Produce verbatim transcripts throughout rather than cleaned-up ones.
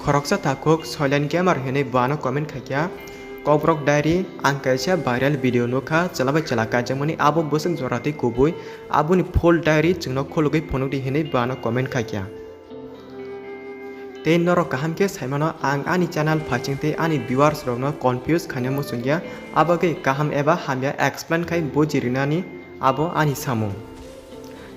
Khoroksa takhuk Soilen Gamer hinwi bo ano comment khaikha, "Kokborok diary, ang kaisa viral video nukha, chwla bai chwla kaijakmani, abo bwswk jora tei kubui, aboni full diary chwngno khulugwi phunukdi," hinwi bo ano comment khaikha. Tei norok kaham khe saimano, ang ani channel phaising tei ani viewers rokno confuse khaina muchungya, abagwi kaham eba hamya explain khai buji rinani abo ani samung.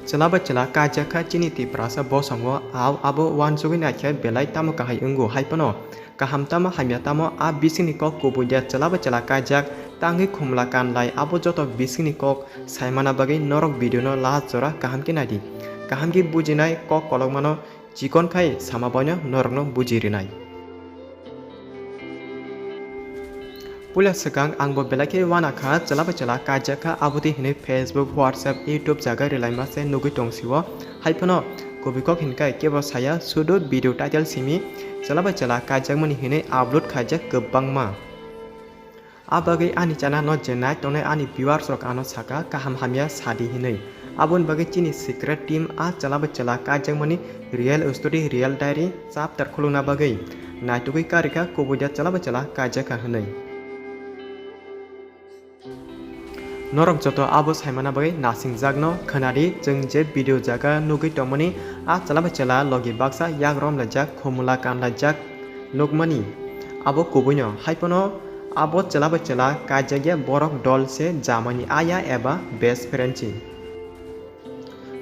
Chwla bai chwla kaijak kha chini Tiprasa bosongo, au abo uansugwi naikhe belai tamo kahai wngo, hai phano kaham tamo hamya tamo a bisingni kok kubui de chwla bai chwla kaijak tangwi khumla kanlai, abo joto bisingni kok saimana bagwi norok video no last jora kaham khe naidi. Kaham khe bujinai kok kolokmano chikon khai sama boino norokno buji rinai. Puila swkang ang bo belai khe uana kha, chwla bai chwla kaijak kha, abo twi hinwi Facebook, WhatsApp, YouTube jaga rilaima se nugwi tong sio. Hai phano kubui kok hinkai kebo saya, sudu video title simi chwla bai chwla kaijakmani hinwi upload khaijak kwbangma. A bagwi ani channel no je nai tongnai ani viewers rok ano saka kaham hamya sadi hinwi. Aboni bagwi chini secret team a chwla bai chwla kaijakmani real story, real diary chapter khulukna bagwi naitugwi karikha kubui da chwla bai chwla kaijakha hinwi. Norok joto abo saimana bagwi nasingjakno khwnadi, chwng je video jaga nugwi tongmani a chwla bai chwla logi baksa yak romlaijak, khumula kanlaijak nukmani. Abo kubuino hai phano abo chwla bai chwla kaijakya borok dol se, jamani aya eba best friend se.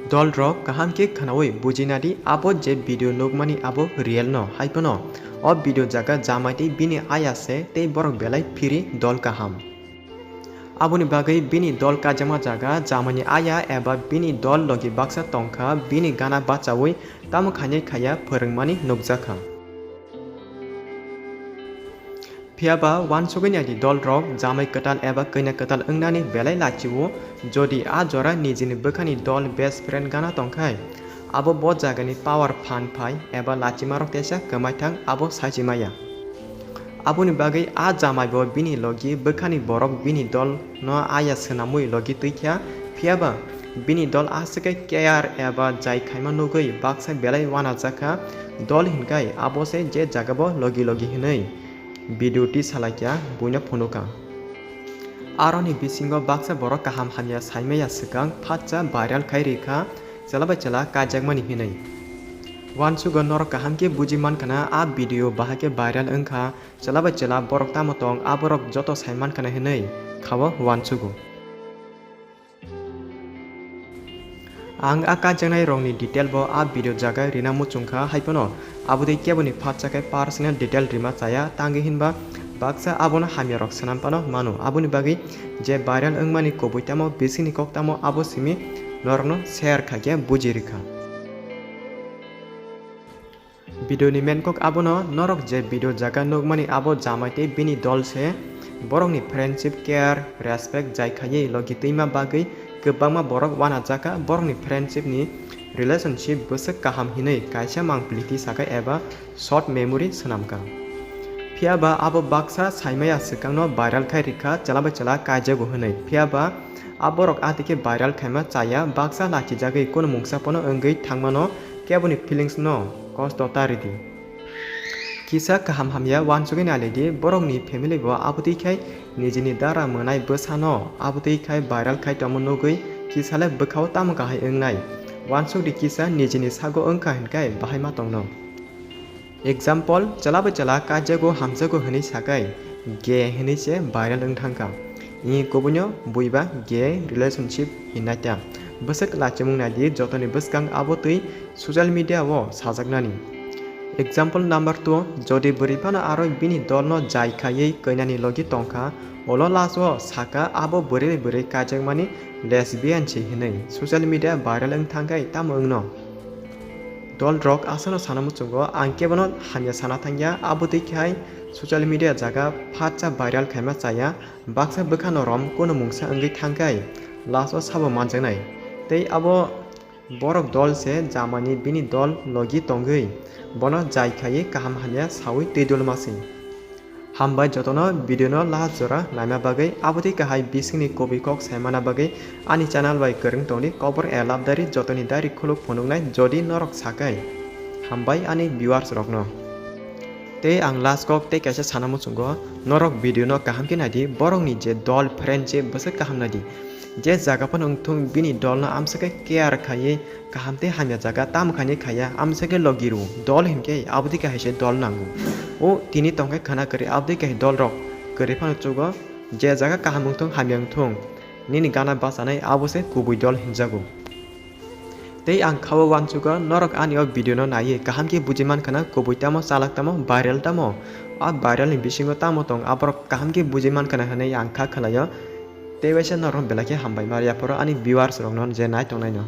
Dol rok kaham khe khwnawi bujinadi, abo je video nukmani abo real no, hai phano o video jaga jamai tei bini aya se tei borok belai phiri dol kaham. Aboni bagwi bini dol kaijakma jaga jamani aya eba bini dol logi baksa tongkha, bini gana bachaui tamo khainai khaiya phwrwngmani nukjakha. Phiyaba uansugwi naidi, dol rok jamai kwtal eba kanya kwtal wngnani belai lachio, jodi a jora nijini bwkhani dol best friend gana tongkhai, abo bo jagani power phan phai eba lachimarok teisa kwmai thang abo saichimaya. Aboni bagwi a jamaibo bini logi bwkhani borok bini dol no aya swnamwi logi twi kha, phiyaba bini dol aswk khe care eba jai khaima nugwi baksa belai uanajakha. Dol hinkai abo se je jagabo logi logi hinwi video twi salaikha buino phunukha. Aroni bisingo baksa borok kaham hamya saimaya swkang phatsa viral khai rikha chwla bai chwla kaijakmani hinwi. Uansugo norok kaham khe buji mankha na a video bahai khe viral wngkha, chwla bai chwla borok tamo tong aborok joto sai mankha na hinwi khao uansugo. Ang a kaijaknai rokni detail bo a video jaga rina muchungkha, hai phano abotwi keboni phatsa khe personal detail rima chaya, tangwi hinba baksa abono hamya rok swnam phano mano. Aboni bagwi je viral wngmani kubui tamo, bisingni kok tamo, abo simi norokno share khaikhe buji rikha. Video ni main kok abono, norok je video jaga nukmani abo jamai tei bini dol se, borokni friendship, care, respect jai khaiwi logi twima bagwi kwbangma borok uanajakha, borokni friendship ni relationship bwswk kaham hinwi kaisa mangpili tisaka eba short memory swnamkha. Phiyaba abo baksa saimaya swkangno viral khai rikha chwla bai chwla kaijago hinwi, phiyaba a borok a twi khe viral khaima chaya, baksa lachijagwi kunu mungsa phano wngwi thangmano, keboni feelings no kosto ta ridi. Kisa kaham hamya uansugwi nailidi, borokni family bo abotwi khai nijini dara mwnai bwsano abotwi khai viral khai tongma nugwi kisale bwkhao tamo kahai wngnai. Uansukdi kisa nijini sago wngkha hinkai bahai ma tongno. Example, chwla bai chwla kaijago hamjago hinwi sakai, gay hinwi se viral wng thangkha. Ni kubuino buiba gay relationship hinnaita. Bwswk lachimung naidi, jotoni bwskang abo twi social media o sajaknani. Example number two, jodi bwrwi phano aro bini dolno jai khaiwi kwnani logi tongkha, ulo last o saka abo bwrwi bai bwrwi kaijakmani lesbian se hinwi. Social media viral wng thangkhai tamo wngno? Dol rok aswkno sana muchungo, ang kebono hamya sana thangya, abo twi khai social media jaga phatsa viral khaima chaya, baksa bwkhano rom kunu mungsa wngwi thangkhai last o sabo manjaknai. Tei abo borok dol se jamani bini dol logi tongwi bono jai khaiwi kaham hamya sawi twi dulma se. Hambai jotono video no last jora naima bagwi, abotwi kahai bisingni kubui kok saimana bagwi ani channel bai kwrwng tongdi, Kokborok A Love Diary jotoni diary khuluk phunuknai jodi norok sakai. Hambai ani viewers rokno. Tei ang last kok tei kaisa sana muchungo, norok video no kaham khe naidi, borok ni je dol friend je bwswk kaham naidi. Je jaga phano wngthung bini dol no amswk khe care khaiwi kaham tei hamya jaga tamo khainai khaiya amswk khe logi rw dol hinkhe aboni kahai se dol nango. O tini tongkhe khana kwrwi aboni kahai dol rok kwrwi phano chugo, je jaga kaham wngthung hamya wngthung nini gana bachanai abo se kubui dol hinjago. Tei ang khao uansugo norok ani o video no naiwi kaham khe buji mankha na kubui tamo chalak tamo viral tamo. A viral ni bisingo tamo tong aborok kaham khe buji mankha na hinwi ang kha khwlaio. Tei waisa norok belai khe hambai ma yaphoro ani viewers rok no je nai tongnai no.